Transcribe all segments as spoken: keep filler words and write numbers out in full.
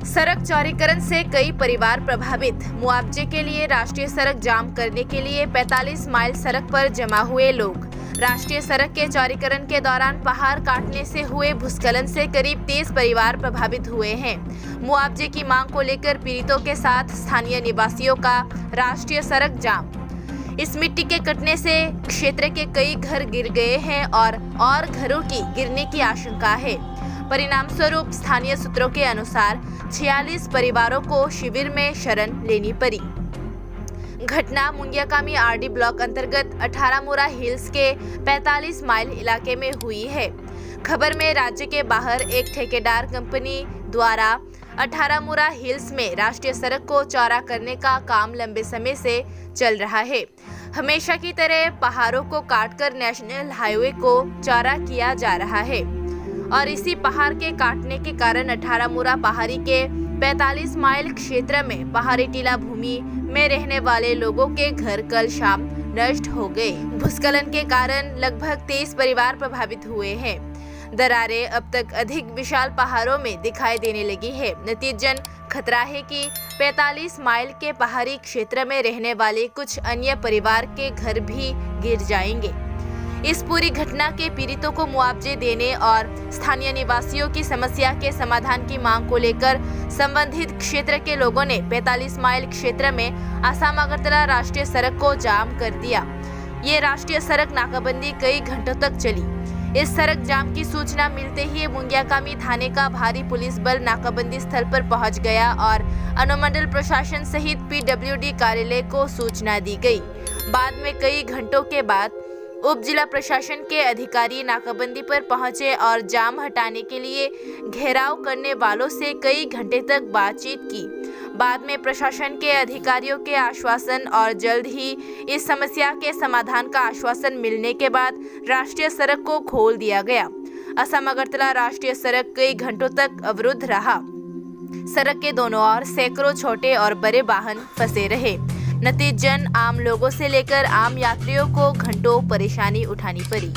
सड़क चौड़ीकरण से कई परिवार प्रभावित, मुआवजे के लिए राष्ट्रीय सड़क जाम करने के लिए पैंतालीस माइल सड़क पर जमा हुए लोग। राष्ट्रीय सड़क के चौड़ीकरण के दौरान पहाड़ काटने से हुए भूस्खलन से करीब तीस परिवार प्रभावित हुए हैं। मुआवजे की मांग को लेकर पीड़ितों के साथ स्थानीय निवासियों का राष्ट्रीय सड़क जाम। इस मिट्टी के कटने से क्षेत्र के कई घर गिर गए हैं और, और घरों की गिरने की आशंका है। परिणाम स्वरूप स्थानीय सूत्रों के अनुसार छियालीस परिवारों को शिविर में शरण लेनी पड़ी। घटना मुंगियाकामी आरडी ब्लॉक अंतर्गत अठारामुरा हिल्स के पैंतालीस माइल इलाके में हुई है। खबर में राज्य के बाहर एक ठेकेदार कंपनी द्वारा अठारामुरा हिल्स में राष्ट्रीय सड़क को चौड़ा करने का काम लंबे समय से चल रहा है। हमेशा की तरह पहाड़ों को काटकर नेशनल हाईवे को चौड़ा किया जा रहा है और इसी पहाड़ के काटने के कारण अठारामुरा पहाड़ी के पैंतालीस माइल क्षेत्र में पहाड़ी टीला भूमि में रहने वाले लोगों के घर कल शाम नष्ट हो गए। भूस्खलन के कारण लगभग तीस परिवार प्रभावित हुए हैं। दरारें अब तक अधिक विशाल पहाड़ों में दिखाई देने लगी है। नतीजन खतरा है कि पैंतालीस माइल के पहाड़ी क्षेत्र में रहने वाले कुछ अन्य परिवार के घर भी गिर जाएंगे। इस पूरी घटना के पीड़ितों को मुआवजे देने और स्थानीय निवासियों की समस्या के समाधान की मांग को लेकर संबंधित क्षेत्र के लोगों ने पैंतालीस माइल क्षेत्र में आसाम अगरतला राष्ट्रीय सड़क को जाम कर दिया। ये राष्ट्रीय सड़क नाकाबंदी कई घंटों तक चली। इस सड़क जाम की सूचना मिलते ही मुंगियाकामी थाने का भारी पुलिस बल नाकाबंदी स्थल पर पहुंच गया और अनुमंडल प्रशासन सहित पीडब्ल्यूडी कार्यालय को सूचना दी गई। बाद में कई घंटों के बाद उप जिला प्रशासन के अधिकारी नाकाबंदी पर पहुंचे और जाम हटाने के लिए घेराव करने वालों से कई घंटे तक बातचीत की। बाद में प्रशासन के अधिकारियों के आश्वासन और जल्द ही इस समस्या के समाधान का आश्वासन मिलने के बाद राष्ट्रीय सड़क को खोल दिया गया। असम अगरतला राष्ट्रीय सड़क कई घंटों तक अवरुद्ध रहा। सड़क के दोनों ओर सैकड़ों छोटे और बड़े वाहन फंसे रहे। नतीजन आम लोगों से लेकर आम यात्रियों को घंटों परेशानी उठानी पड़ी।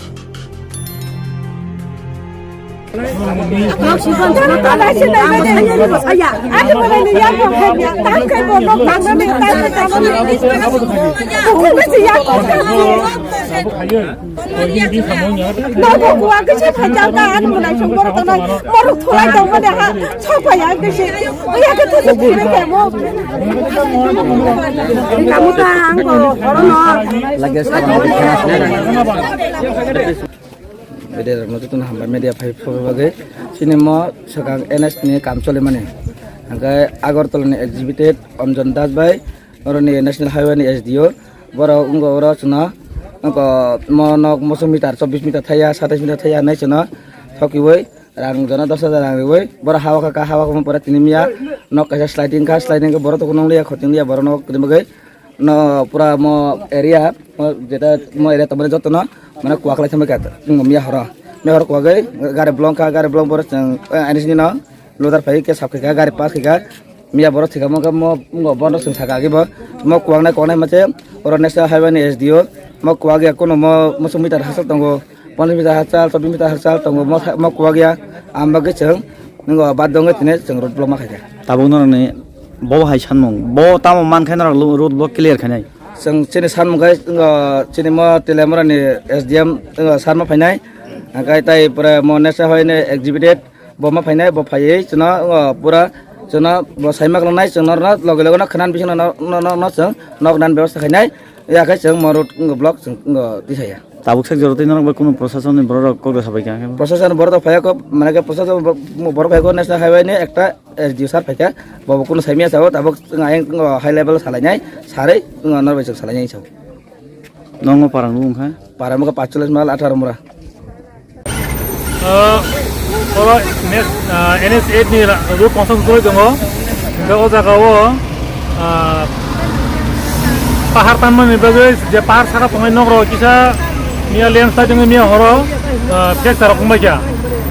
Nogo kuwa kisa phaijak ta, ano mwnai song borok tongnai, borok thulai tongmani ha, sok phai ang kisa. Oya khe thusu thiri khe mo. Kamu ta ang ko, oro no. Lage sa. Bede rok no tun hambai media phai phai bagwi. Chini mo swkang N S ni kam choli mani. Hwnkhe Agartala ni executive Omjon Das bai, oro ni National Highway ni S D O. Borok wngkha oro chwngno, wngkha mo nok mosok meter, chobbish meter thaya, satais meter thaya hinwi chwngno thokiwi rang jono dos hajar rang riwi borok ha o kha, ha o kha pore tini miya nok kaisa sliding kha, sliding khe borok tongkha nung liya, khoting liya, borok nok tini bagwi no pura mo area, mo jeta mo area tongmani jotono mane kwak lai thangbai kha miya horo, miya horo kwagwi gari bolong kha, gari bolong borok chwng ani sini no. Loader phai khe sap khaikha, gari pass khaikha. Miya borok thwikha mo khe mo, mo bono chwng sakha agi bo. Mo kwak nai kwak nai ma se oro National Highway ni S D O. Mo kwak ya kono mo mosok meter hachal tongo. Ponchas meter hachal, chobbish meter hachal tongo. Mo sa-, mo kwak ya. Ang bagwi chwng nwngo bad dongwi tini chwng road block ma khaikha. Tabuk norokni bo hai sanmung. Bo tamo man khai norok lo-, road block clear khainai. Chwng chini sanmung khai, wngkha chini mo Teliamura ni S D M, wngkha sar ma phainai. Hwnkhe tai pore mo National Highway ni executive. Bo ma phainai, bo phaiwi chwngno, o, pura chwngno bo sai ma kwlangnai, chwng norno loge loge no khwnani bisingno no, no, no, no chwng nok nani bebosta khainai, ya khe chwng mo road wngkha block chwng wngkha tisaya. Tabuk sak jora tei norok bai kunu proshasonni borok rok kok da sabai kha khe? Proshasonni borok rok phaiya kho, mane khe proshasonni bo-, borok phaiya kho National Highway ni ekta S D O sir phaikha, bo bo kunu saimanya sao, tabuk chwng ayang wngkha high level salainai, sarwi wngkha norok bai chwng salainai sao. Nongo parang nung kha? Parang wngkha paanchchollish mile atharo mura. Ah, oro nes-, ah, N H eight ni ra-, road construction khlai tongo. Hingke o jaga o, ah, pahar tanmani bagwi je pahar saka tongnai nok rok kisa miya landslide wngwi miya horo, ah, fracture rok wngbaikha.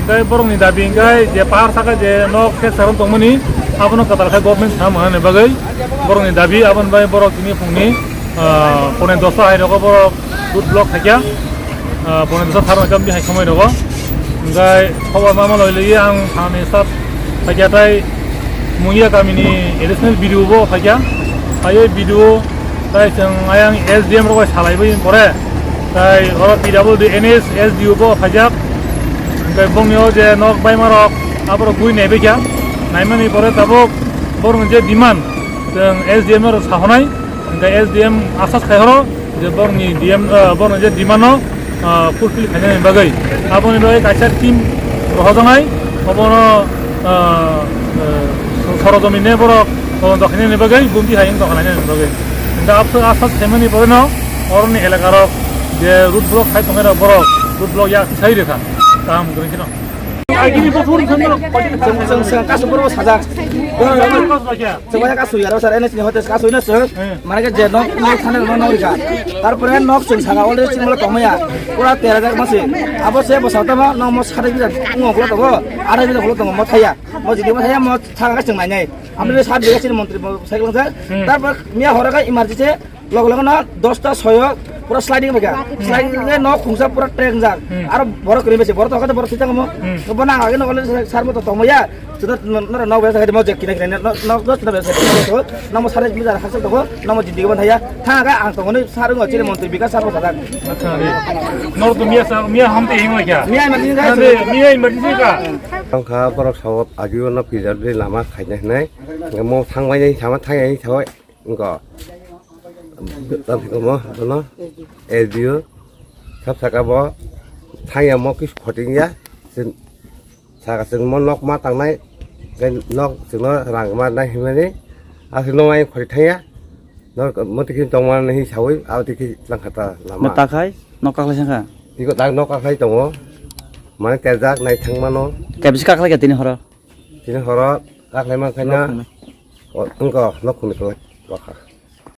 Hingke borokni dabi hingke je pahar saka je nok fracture rok tongmani abono kwtal khe government sana manani bagwi borokni dabi aboni bagwi borok tini phungni Ah, pone dosta hai rogo borok road block khaikha. Ah, pone dosta thar maikha bihai khomai rogo. Hingkhai khobor ma ma loi ligi ang thani start khaikha tai Mungia kamini additional B D O bo phaikha. Ayo B D O tai chwng ayang S D M rok bai salai bai pore. Tai oro P W D N S S D O bo phaijak. Hingke bongni o je nok baima rok aborok bui naibaikha. Naimani pore tabuk borokni je demand chwng S D M no rok sahonai. Hingke S D M asas khai horo je borokni D M, ah, borokni je demand no, ah, fulfill khainani bagwi. Aboni bagwi kaisa team rohojaknai, obono, ah, ah, sorojomin ne borok todonto khainani bagwi, bumti hai wng tongkha nainani bagwi. Hingke abso asas khaimani bagwino oroni elaka rok je road block khai tongnai rok borok road block yak sai rwkha. Kaham kwrwi kheno. Chwng, chwng, chwng kasu borok sajak. Chwng wngya kasu yaro sir, N H ni hoite kasu hino chwng. Mane ke je nok, nok thani nok, nok rikha. Tarpore nok chwng saka already chwng molo tongmaya. Pura tera jak masi. Abo se bo satama nok mo sade bijar tongo, ulo tongo. Arai bijar ulo tongo, mo thaya. Mo jidi mo thaya, mo thanga chwng nainai. Amri sat bijar chini montri mo cycle jak. Tarpor miya hora ka emergency. Logo logo no dosta soyo pura sliding baikha. Sliding le nok khungsa pura trek jak. Aro borok kwrwi baise, borok tokha borok sitang mo. Bo nang age nok le sar mo to tongmaya. Sida nora nok besa mo je kina kina nok dos na besa. Namo sare mi jar hasa to namo jindi ban thaya. Thang ga ang tongoni sar ngo chire montri bikas sar mo sadak. Nor to miya sa, miya hamte hing laikha. Miya emergency ka. Miya emergency ka. Tongkha borok sawot agio no pijar de lama khaina hinai. Mo thangbai sama thangya hinai. Wngkha. Tamo, ano, S D O, sab saka bo, thangya mo kis khoting ya, saka sing mo nok ma tangnai, tei nok sing no rang ma nai himani, asing no ai khori thangya, nok mo tikin tong ma nai sawi, abo tiki lang khata lama. Takhai, nok kaklai sangkha? Iko tak nok kaklai tongo, mane terjak nai thang mano. Kebisi kaklai ka tini horo? Tini horo kaklai man khaina, wngkha nok khuni kaklai.